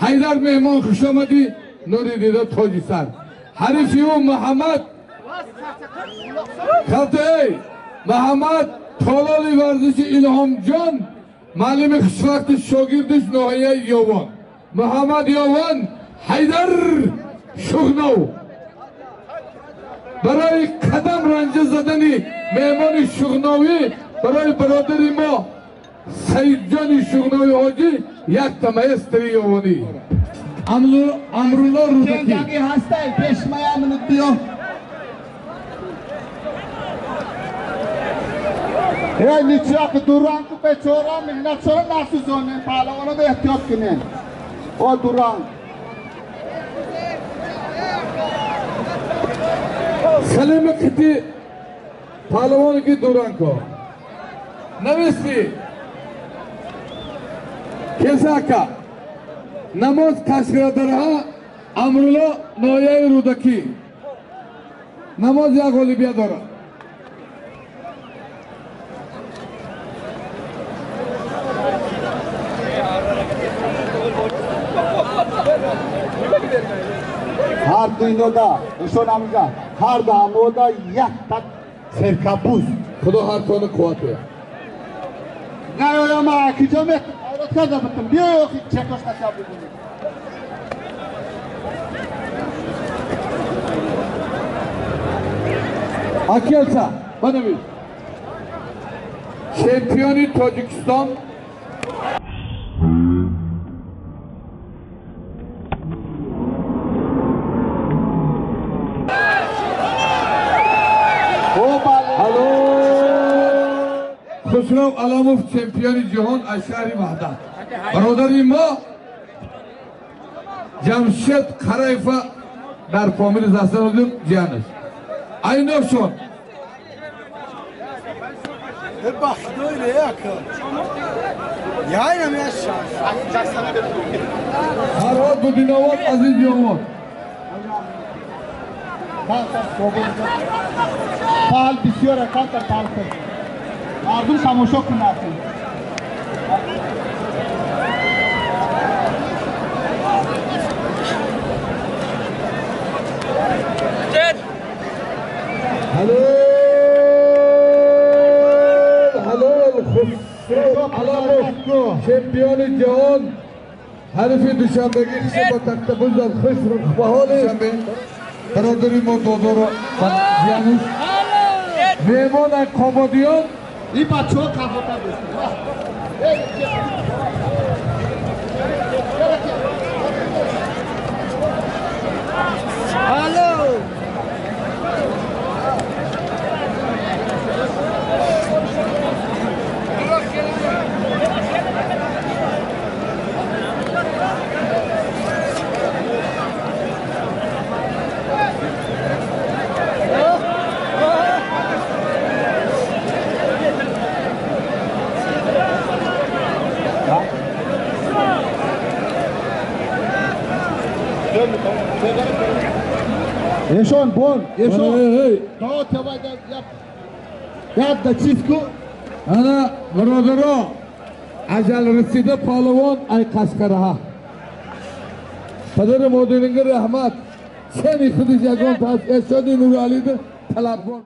Ҳайдар меҳмон хуш омадӣ, нури дида тоҷи сар. Ҳарифи ӯ Муҳаммад Халтаи Муҳаммад толори варзиши Илҳомҷон, муаллими хушвақти шогирдиш ноҳияи Ёвон. Муҳаммад Ёвон, Ҳайдар Шуғнов. Барои қадам ранҷа задани меҳмони Шуғновӣ барои бародари мо Саидҷони Шуғнови ҳоҷӣ як маэстри Ёвонӣ. Амрулло Рӯдакӣ. Ҳастай пешмаямни биё. Эй ничак дуранг бечора меҳнат чора насӯзонем, паҳлавонро эҳтиёт кунем. О дуранг. Салими қити паҳлавоне ки дуранг ко. Нависти. Кесака. Намоз Қашқадарҳа Амрулло ноҳияи Рӯдакӣ. Намоз як ғолибият дорад. Ҳар ду инода нишон амига ҳар ду ҳамода якта серкабуз. Худо ҳар тони қувват диҳад. Наёя ма киҷо меҳрот карда бутум. Биё охи чекош қача бибинӣ. Акелса, банавис. Чемпиони Тоҷикистон Хусрав Аламов, чемпиони ҷаҳон аз шаҳри Ваҳдат. Бародари мо Ҷамшед Қараева дар Помири Застанодим ҷиянаш. Айношон. Фарҳод Будиновод Азиз Ёвон. Пал бисёр камтар пал кун. Мардум тамошо кунад. Ҳалол, ҳалол Хусрав Аламов, чемпиони ҷаҳон, ҳарифи душанбегӣ хиша ба тахтабуз зад. Хуш ба ҳоли бародари мо додоро ҷиянуш. Меҳмон аз Қободиён. Ин бачаҳо қафота бистанд. Алло. Ешон, бон, ешон. То тебе я да чистку. Ана бародаро, ажал расида палвон ай Қашқараҳа. Падари модаринга раҳмат. Сени худиш ягон тас эшони Нуралида талабгор.